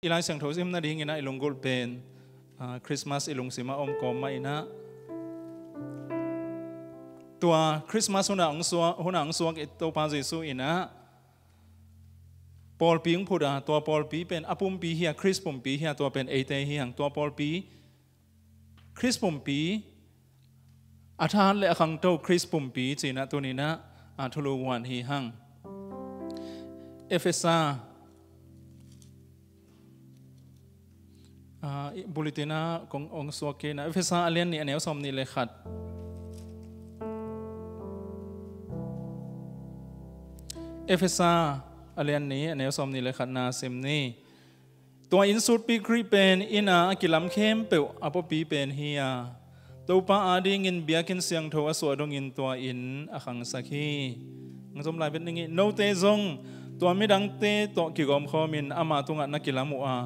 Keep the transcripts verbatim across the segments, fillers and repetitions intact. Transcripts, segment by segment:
I Lai Siangtho sim nadingin ah i lunggulh pen, ah, Christmas i lungsim ah om kawm mah in ah, tua Christmas hun a hong suak, hun a hong suak i Topa Jesu in ah pawlpi hong phut a, tua pawlpi pen a pumpi hi a, Khrist pumpi hi a, tua pen eite hi hang. Tua pawlpi, Khrist pumpi, a thahat le a khangto Khrist pumpi ci-in ah tuni-in ah, a, thulu guan hi hang. Efesa, a, i bulletin ah kong hong suak kei in ah, Efesa a lian nih a neu sawmnih le khat. Efesa a lian nih a neu sawmnih le khat na sim ni. Tua inn sutpi Khrih pen inn a a kilam khempeuh a pawlpi pen hi a, Topa adingin biakinn siangtho a suah dongin tua inn a khangsak hi. Hong zom lai bek ning ei. Note zong tua midangte tawh kigawmkhawmin ama tungah na kilam uh a,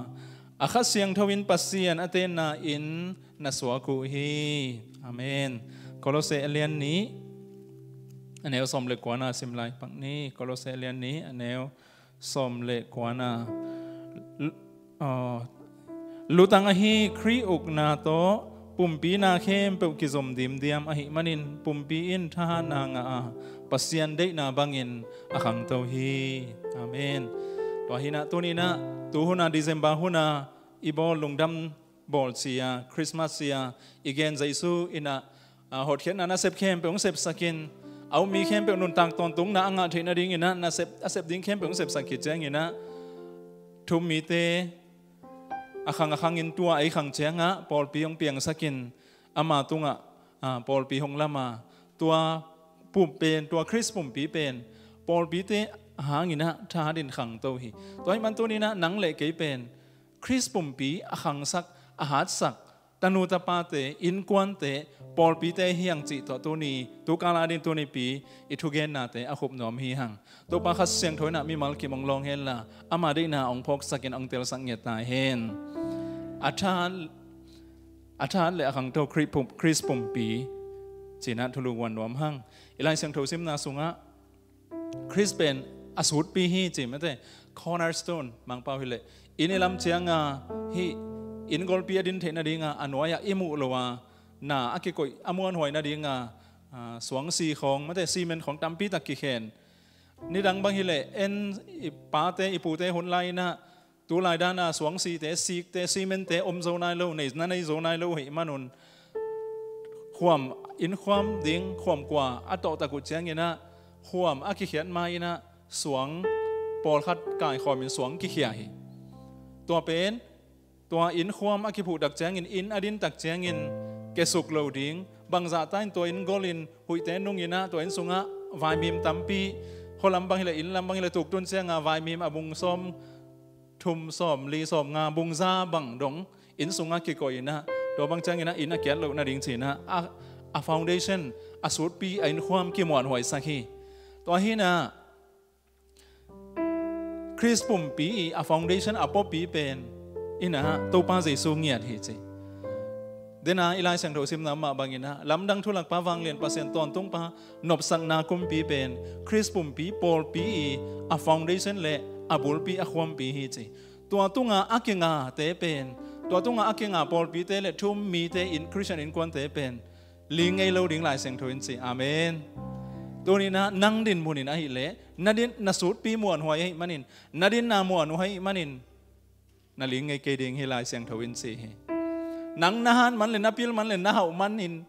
a Kha Siangtho in Pasian a tenna inn na suak uh hi. Amen. Kolose a lian nih a neu sawm le kua na sim lai pak ni. Kolose a lian nih a neu sawm le kua na. L-, aw, lutang ahi Khrih ukna tawh pumpi na khempeuh kizom dimdiam ahih manin pumpi in thahatna ngah a, Pasian deihna bangin a khangto hi. Amen. Tua hi-in ah tuni-in ah, tu hun a December hun a i bawl lungdam bawl ci-a, Christmas ci-a i gen Jesu in ah, a, hotkhiatna nasep khempeuh hong sepsak in, a um mi khempeuh nuntak tawntungna a ngah theih nadingin ah nasep, a sep ding khempeuh hong sepsak khit ciangin ah, thu-um mite a khang a khangin tua ei khang ciangah pawlpi hong piangsak in, ama tungah, a, pawlpi hong lam a, tua pum pen, tua Khrist pumpi pen pawlpite hangin ah thahat in khangto hi. Tua ahih man tuni-in ah nang le kei pen Khrist pumpi a khangsak, a hatsak tanu tapate, innkuante, pawlpite hi hang cih tawh tuni, tu kal adingin tunipi i thugennate a khup nuam hi hang. Topa Kha Siangtho in ah mimal kim hong lawng henla, ama deihna hong phawksak in hong telsak ngiat ta hen. A thahat, a thahat le a khangto Khrih pum-, Khrist pumpi ci-in ah thulu guan nuam hang. I Lai Siangtho simna sungah Khrist pen a sutpi hi ci, mate, cornerstone, Mangpau hi leh. Inn i lam cianga hih inn golpi a din theih nadinga a nuai-ah i muh lo a, na a kikoih a muanhuai nadinga, a, suangsi khawng, mate, cement khawng tampi tak kikhen. Nidang bang hi leh, en i pate, i pute hun lai-in ah, tu lai dan a suangsite, sikte, cementte om zo nai lo, nei, na nei zo nai lo ahih manun, khuam, inn khuam ding, khuam kua a tawh tak uh ciangin ah, khuam a kikhiat ma-in ah, suang pawlkhat kaikhawmin suang kikhia hi. Tua pen, tua inn khuam a kiphuh tak ciangin, inn a din tak ciangin, kiasuk lo ding, bangzahta in tua inn golin, huihte nungin ah, tua inn sungah vaimim tampi, khualam bang hi leh, inn lam bang hi leh, tuktun cianga vaimim a bung sawm, thum, sawm li, sawm nga, bung za bang dong inn sungah kikoih in ah, tua bang ciangin ah inn a kiat loh nading ci-in ah, a, a foundation, a sutpi, a inn khuam kimuanhuaisak hi. Tua hi-in ah Khrist pumpi i a foundation, a pawlpi pen in ah Topa Jesu ngiat hi ci. Dena i Lai Siangtho simna mah bangin ah, lamdang thu lakpa, vanglian Pasian tawntungpa, nopsakna kumpi pen Khrist pumpi, pawlpi i a foundation le a bulpi, a khuampi hi ci. Tua tunga a kingate pen, tua tunga a kinga pawlpite le thu-um mite in, Christian innkuante pen ling ngei lo ding Lai Siangtho in ci. Amen. Tuni-in ah nang dinmun in ahih leh, na din, na sutpi muanhuai ahih manin, na dinna muanhuai ahih manin, na ling ngei kei ding hi, Lai Siangtho in ci hi. Nang na hat man le, na pil man le, na hauh manin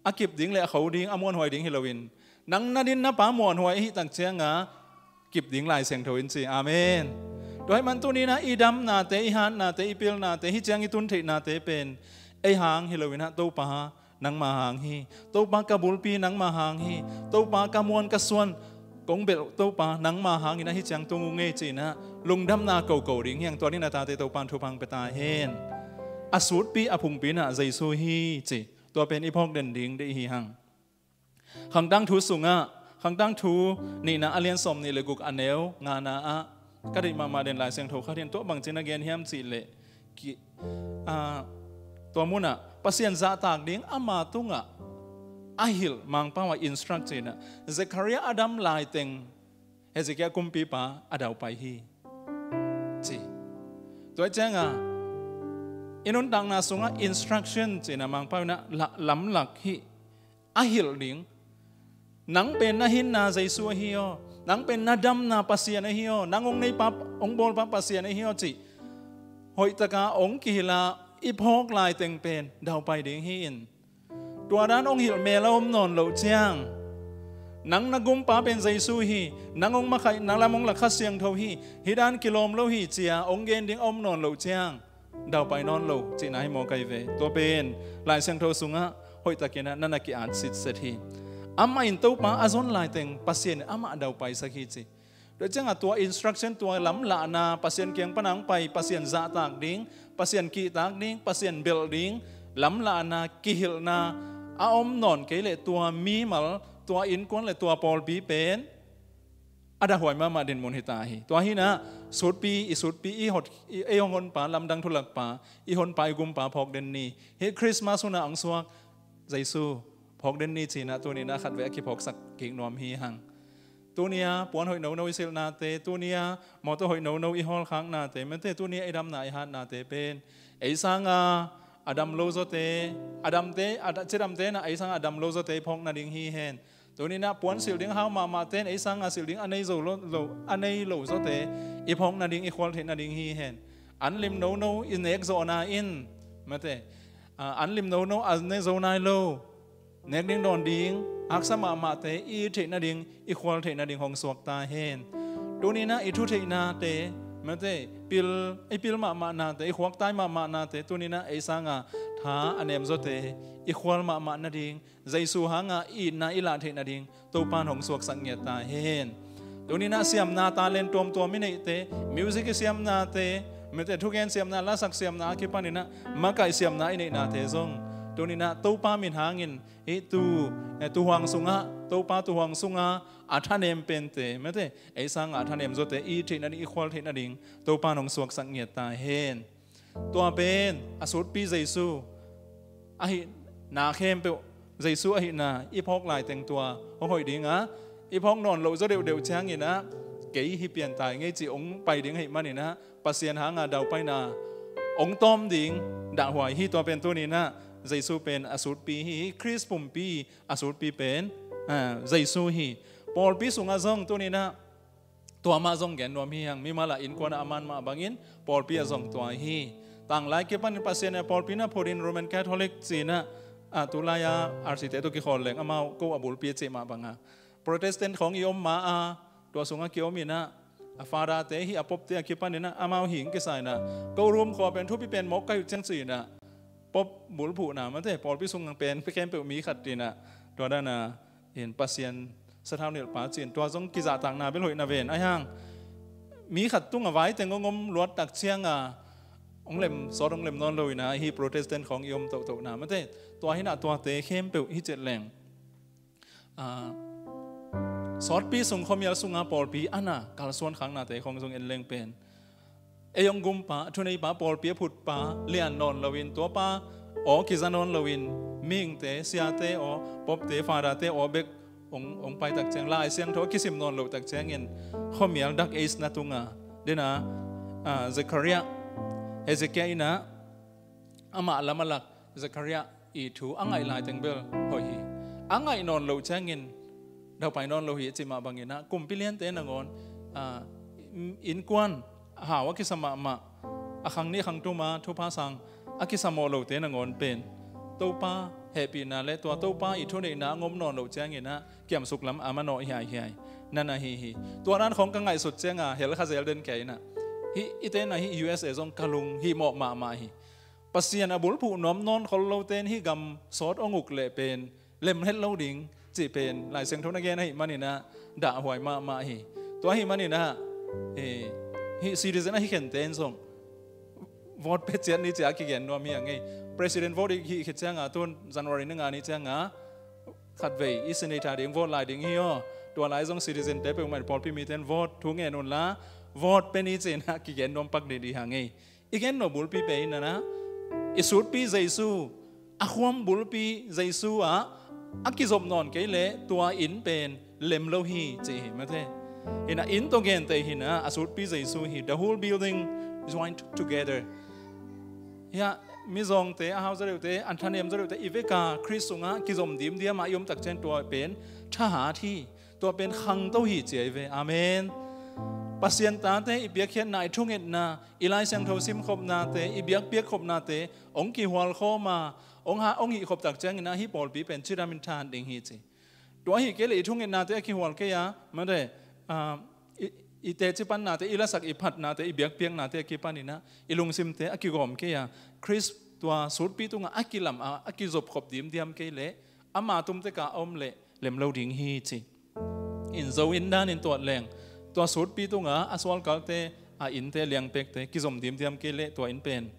a kip ding le a kho ding, a muanhuai ding hi loin, nang na din na pa muanhuai ahih tak cianga kip ding Lai Siangtho in ci. Amen. Tua ahih man tuni-in ah i damnate, i hatnate, i pilnate, hih ciang i tun theihnate pen ei hang hi loin ah Topa nangma hang hi. Topa ka bulpi nangma hang hi. Topa ka muan ka suan kong belh Topa nangma hangin ah hih ciang tung ung ei ci-in ah lungdamna koko ding hi hang. Tua dingin a tate Topan thupha hong pia ta hen. A sutpi, a phungpi in ah Jesu hi ci. Tua pen i phawk den ding deih hi hang. Khangtang thu sungah, Khangtang thu nihna a lian sawmnih le guk a neu ngana ah ka deih mahmah den Lai Siangtho khat hi-in, tua bangci-in a gen hiam cih leh, ki, a, tua munah Pasian zahtak ding, ama tungah a hilh, Mangpau a instruct ci-in ah, Zekhariah a dam laiteng Hezekiah kumpipa a daupai hi ci. Tua cianga i nuntakna sungah instruction cihna Mangpau inah la- lamlak hi a hilh ding. Nang pen na hinna Jesu ahi aw. Nang pen na damna Pasian ahi aw. Nang hong neipa, hong bawlpa Pasian ahi aw cih hoihtaka hong kihilha i phawk laiteng pen daupai ding hi in. Tua dan hong hilh mel a om nawn loh ciang, nang na gumpa pen Jesu hi, nang hong makhaih, na lam hong lak Kha Siangtho hi, hih dan kilawm lo hi cia hong gen ding a om nawn loh ciang, daupai nawn lo cihna hi maw kai ve. Tua pen Lai Siangtho sungah hoihtakinah na na ki-at sitset hi. Amah in Topa a zon laiteng Pasian in amah daupaisak hi ci. Tua ciangah tua instruction, tua lamlahna, Pasian kiang pana hong pai, Pasian zahtak ding, Pasian kihtak ding, Pasian belh ding lamlahna, kihilhna a om nawn kei leh tua mimal, tua innkuan le tua pawlpi pen a dahhuai mahmah dinmun hita hi. Tua hinah sutpi, i sutpi, i hot, i, ei hong honpa, lamdang thulakpa, i honpa, i gumpa phawk den ni. Hih Christmas hunah hong suak Jesu phawk den ni cinah tuninah khatvei a kiphawksak kik nuam hi hang. Tunia puan hoih nono i silhnate, tunia mawtaw hoih nono i hawlkhaknate, mate, tunia i damna i hatnate pen ei sanga a dam lo zawte, a damte, a da- cidamte na ei sanga a dam lo zawte i phawk nading hi hen. Tuninah puan silh ding hau mahmahte in ei sanga silh ding a nei zo lo, lo, a nei lo zawte i phawk nading, i khual theih nading hi hen. An lim nono i nek zawhna in, mate, a, an lim nono a ne zo nai lo, nek ding dawn ding haksa mahmahte i it theih nading, i khual theih nading hong suak ta hen. Tuninah i thutheihnate, mate, pil, i pil mahmahnate, i khuaktai mahmahnate, tuninah ei sanga tha a nemzawte, i khual mahmah nading, Jesu hanga i itna i lah theih nading Topan hong suaksak ngiat ta hen. Tuninah siamna talent tuamtuam i neihte, music i siamnate, mate, thugen siamna, lasak siamna a kipaninah makaih siamna i neihnate zong tuninah Topa min hangin hih tu, eh, tuhuang sungah, Topa tuhuang sunga a thanem pente, mate, ei sanga a thanem zawte i it theih nading, i khual theih nading Topan hong suaksak ngiat ta hen. Tua pen a sutpi Jesu ahihna khempeuh, Jesu ahihna i phawk laiteng tua hong hoih dinga, i phawk nawn loh zaw deuhdeuh cianginah kei hi piantai ngei cih hong pai ding ahih maninah Pasian hanga daupaina hong tawm ding dahhuai hi. Tua pen tuninah Jesu pen a sutpi hi. Khrist pumpi a sutpi pen, ah, Jesu hi. Pawlpi sungah zong tuninah tua mah zong gen nuam hi hang. Mimal ah innkuan ah a man mah bangin pawlpi ah zong tua hi. Tanglai kipanin Pasian in pawlpi na phutin Roman Catholic cinah, ah, tulai-a R C te tawh kikhawl leng amau ko a bulpi a cih mah banga Protestant khawng i om ma a, tua sungah kiom inah a Father-te hi, a Pope-te a kipaninah amau hing kisa inah ko Rome khua pen thupi pen mawk ka hi uh ciang ci inah Pope bulphuhna, mate, pawlpi sung pen khempeuh mi khat inah tua dana in Pasian sathau nilhpa cin tua zong kizahtakna bel hoihna ven. Ahi hang mi khat tungah vaiteng hong om luat tak cianga hong lem, sawt hong lem nawn lo inah hih Protestant khawng i om tohtohna, mate, tua hinah tuate khempeuh hi cet leng, ah, sawtpi sung khuamial sunga pawlpi ana kalsuan khaknate khawng zong en leng pen ei hong gumpa, thuneipa, pawlpi a phutpa lian nawn loin, tuapa aw kiza nawn loin, mihingte, siate aw, Pope-te, Father-te aw bek hong, hong paitak ciang, Lai Siangtho a kisim nawn loh tak ciangin khuamial Dark Age na tunga dena, ah, Zechariah, Hezekiah inah amah lam a lak Zechariah i thu a ngaih laiteng bel hoih hi. A ngaih nawn loh ciangin daupai nawn lo hi a cih mah banginah kumpi liante nangawn, ah, innkuan hau a kisa mahmah, a khang nih khang tuma thupha sang a kisa mawh lote nangawn pen Topa hehpihna le tua Topa i thuneihna a ngom nawn loh cianginah kiamsuk lam a manawh hiaihiai nana hi hi. Tua dan khawng ka ngaihsut cianga hel kha zel den kei inah hih i tenah hih U S A zong ka lung hih mawh mahmah hi. Pasian a bulphuh nuam nawn khol lote in hih gam sawt hong uk leh pen lem het lo ding cih pen Lai Siangtho na gen ahih maninah dahhuai mahmah hi. Tua ahih maninah, eh, hih citizen ahi khente in zong vote pe ciat ni cia kigen nuam hi a ngei. President vote i hih khit cianga tun January ni nga ni cianga khatvei i senator ding vote lai ding hi aw. Tua lai zong citizen-te peuhmah in pawlpi mite in vote thu ngen unla vote pe ni cinah kigen nuam pak dih dih ha ngei. I gen nop bulpi pen inah i sutpi Jesu, a khuam bulpi Jesu ah a kizop nawn kei leh tua inn pen lem lo hi ci hi, mate. Hinah inn tawh genteh hinah a sutpi Jesu hi. The whole building joined together. Hiah mizawngte, a hau zaw deuhte, a thanem zaw deuhte i veka Khrist sungah kizom dimdiam a i om tak ciang tua pen thahat hi. Tua pen khangto hi ci ahi ve. Amen. Pasian tate i piakkhiatna, i thungetna, i Lai Siangtho simkhopnate, i biakpiakkhopnate hong kihualkhawm a, hong ha, hong hihkhop tak ciangin ah hih pawlpi pen cidamin thahat ding hi ci. Tua ahi kei leh i thungetnate a kihual kei a, mate, ah, i, i teci pannate, i lasak i phatnate, i biakpiaknate a kipanin ah i lungsimte a kigawm kei a, Khrist tua sutpi tungah a kilam a, a kizopkhop dimdiam kei leh ama tumteka a om leh lem lo ding hi ci. In zo in danin tuat leng, tua sutpi tungah a sualkalte, a innte, liangpekte kizom dimdiam kei leh tua inn pen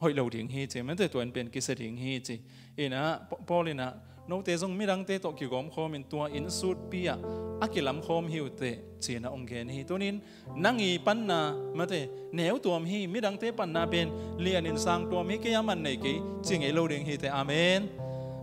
hoih lo ding hi ci, mate, tua inn pen kisia ding hi ci. In ah Pa-, Paul in ah, note zong midangte tawh kigawmkhawmin tua inn sutpi ah a kilamkhawm hi uh teh ci-in ah hong gen hi. Tunin nang i panna, mate, neu tuam hi, midangte panna pen lianin sang tuam hi, kei a man nei kei ci ngei lo ding hi teh. Amen.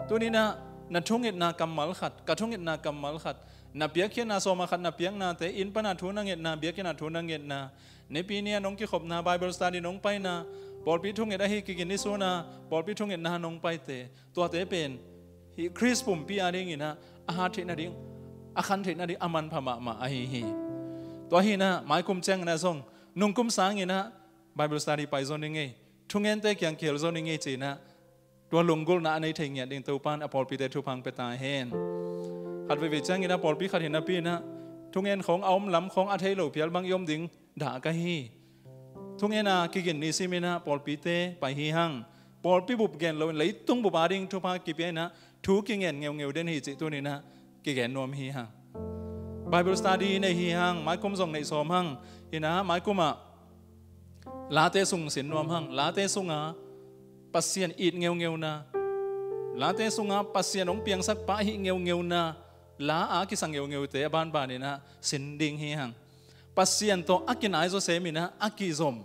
Tunin ah na thungetna kammal khat, ka thungetna kammal khat, na piakkhiatna sawm ah khat na piaknate, inn pana thu na ngetna, biakinn ah thu na ngetna, Nipi ni-a nong kikhopna, Bible study nong paina, pawlpi thunget ahi kigin ni suna pawlpi thungetna nong paite, tuate pen hih Khrist pumpi a dingin ah a hat theih nading, a khan theih nading a manpha mahmah ahi hi. Tua hi-in ah maikum ciangin ah zong, nungkum sangin ah Bible study pai zaw ning ei, thungente kiang kihel zaw ning ei ci-in ah tua lunggulhna a nei thei ngiat ding Topan a pawlpite thupha hong pia ta hen. Khat veivei ciangin ah pawlpi khat hi napi-in ah thungen khawng a om lam khawng a thei lo phial bang i om ding dah ka hi. Thungen a kigin ni simin ah pawlpite pai hi hang. Pawlpi bup gen loin leitung bup a ding thupha kipia-in ah thu kingen ngeungeu den hi cih tunin ah kigen nuam hi hang. Bible study nei hi hang, maikum zong neih sawm hang. In ah maikum ah Late sung sin nuam hang. Late sunga Pasian it ngeungeuna, Late sunga Pasian hong piangsak pa ahi ngeungeuna, la a kisa ngeugeute a banbanin ah sin ding hi hang. Pasian tawh a kinai zawsem in ah a kizom,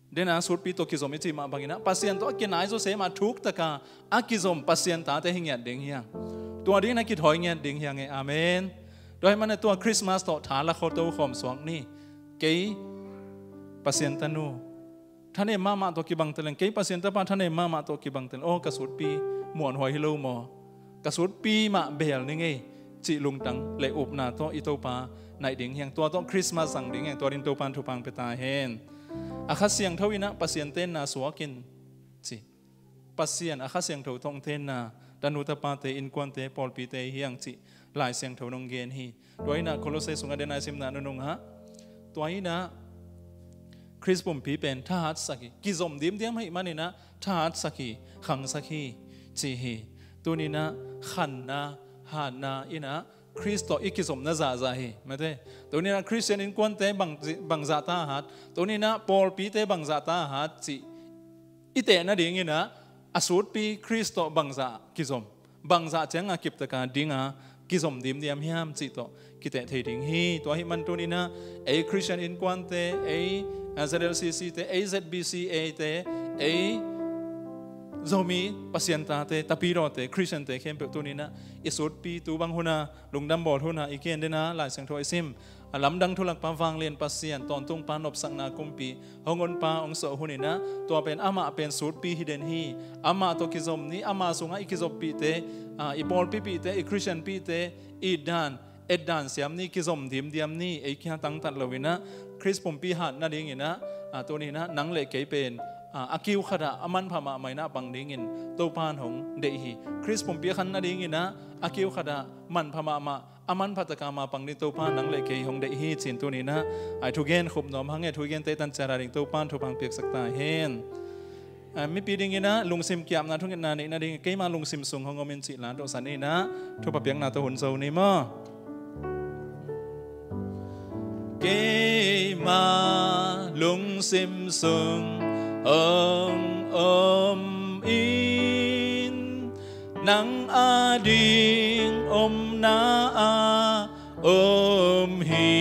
dena sutpi tawh kizom i cih mah bangin ah Pasian tawh a kinai zawsem a thuk taka a kizom Pasian tate hi ngiat ding hi hang. Tua dingin a kithawi ngiat ding hi hang e. Amen. Tua ahih manin tua Christmas tawh tha la khawto khawm suak ni. Kei Pasian tanu thanem mahmah tawh kibang teleng, kei Pasian tapa thanem mahmah tawh kibang teleng, aw, ka sutpi muanhuai hi lo maw, ka sutpi mah beel ning ei cih lungtang le upna tawh i Topa naih ding hi hang. Tua tawh Christmas zang ding hi hang. Tua dingin Topa in thupha hong pia ta hen. A Kha Siangtho in ah Pasian tenna suak in ci. Pasian a Kha Siangtho tawh hong tenna tanu tapate, innkuante, pawlpite hi hang cih Lai Siangtho in hong gen hi. Tua in ah Kolose sungah dena i simna nunung ah, tua in ah Khrist pumpi pen thahatsak hi, kizom dimdiam ahih manin ah thahatsak hi, khangsak hi ci hi. Tunin ah khanna, hatna in ah Khrist tawh i kizomna zahzah hi, mate. Tunin ah Khristian innkuante bang, bangzah ta hat, tunin ah pawlpite bangzah ta hat cih i teh nadingin ah a sutpi Khrist tawh bangzah kizom, bangzah cianga kiptaka dinga kizom dimdiam hiam cih tawh kiteh thei ding hi. Tua ahih manin tunin ah ei Khristian innkuante, ei, ah, Z L C C te, ei Z B C A te, ei Zomi Pasian tate, tapidawte, Khristiante khempeuh tunin ah i sutpi tu bang huna lungdam bawl huna i kian dena Lai Siangtho i sim, a lamdang thulakpa, vanglian Pasian, tawntungpa, nopsakna kumpi, hong onpa hong suah hunin ah tua pen amah pen sutpi hi den hi. Amah tawh kizom ni, ama sungah i kizoppihte, ah, i pawlpipihte, i Khristianpihte itdan, etdan siam ni, kizom dimdiam ni. Ei kia tangtat loin ah Khrist pumpi hat nadingin ah, ah, tunin ah nang le kei pen, ah, a kiu khatah a manpha mahmah in ah pang dingin Topa in hong deih hi. Khrist pumpi a khan nadingin ah a kiu khatah manpha mahmah, a manpha taka ma pang ding Topa in nang le kei hong deih hi ci-in tunin ah a i thugen khup nuam hang e. Thugente tan ciat a ding Topa in thupha hong piaksak ta hen. Ah, mipi dingin ah lungsim kiapna thungetna neih nading, keima lungsim sung hong om in cih la dawhsan in ah thupha piakna tawh hun zo ni maw. Keima lungsim sung hong om in, nang ading omna ah om hi.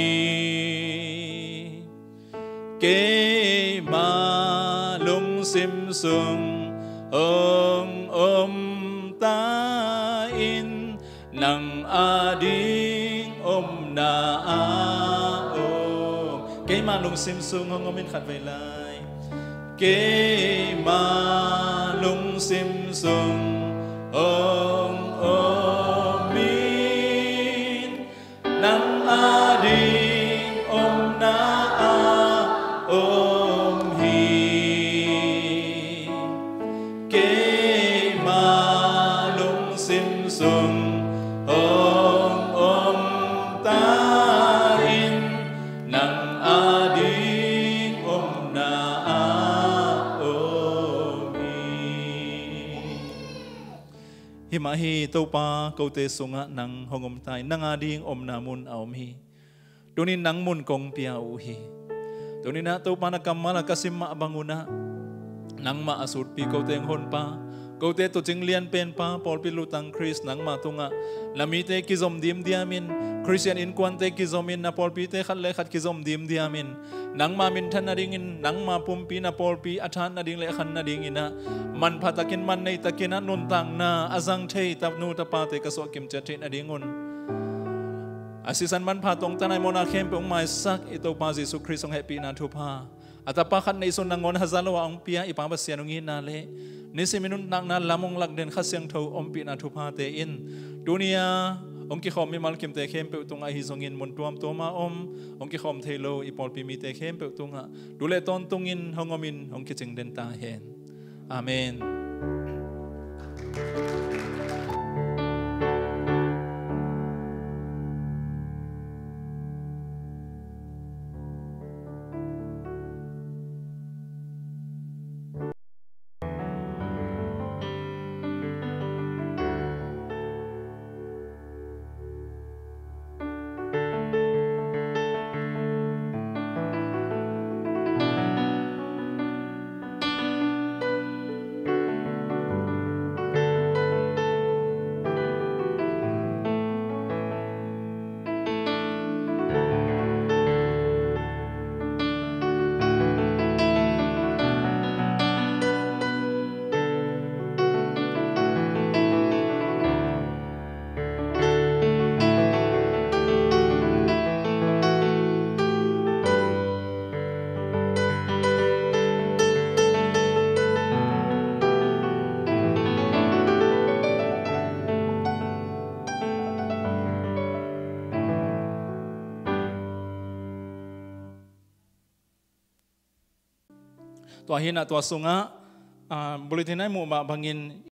Keima lungsim sung hong om ta in, nang ading omna ah om. Keima lungsim sung hong om in, khat vei lai. Keima lungsim sung hong om in, nang ading omna ah om hi. Keima lungsim sung hong om ta in, nang ading omna ah om hi. Himah hi Topa, kote sungah nang hong om ta in, nang ading omna mun a om hi. Tunin nang mun kong pia uh hi. Tuninah Topa, na kammal a ka sim mah bangunah nangmah a sutpi kote hong honpa, kote tuucing lianpenpa, pawlpi lutang Khrist nangma tungah na mite kizom dimdiamin, Khristian innkuante kizomin, na pawlpite khat le khat kizom dimdiamin, nangma minthan nadingin, nangma pumpi, na pawlpi a than nading le a khan nadinginah manpha takin, man nei takinah nuntakna a zang thei tanu tapate ka suah kimciat theih nadingun, a sisan manpha tongtana i mawhna khempeuh hong maisak i Topa Jesuh Khrist hong hehpihna thupha, a Tapa khat neihsun nangawn haza lo a hong pia i Pa Pasian hong itna le nisim i nuntakna lam hong lakden Kha Siangtho ompihna thuphate in tuni-a hong kikhawm mimal kimte khempeuh tungah ahi zongin mun tuamtuama om hong kikhawm thei lo i pawlpi mite khempeuh tungah tu le tawntungin hong omin hong kicing den ta hen. Amen. Tua hinah tua sungah, ah, bulletin ah i muh mah bangin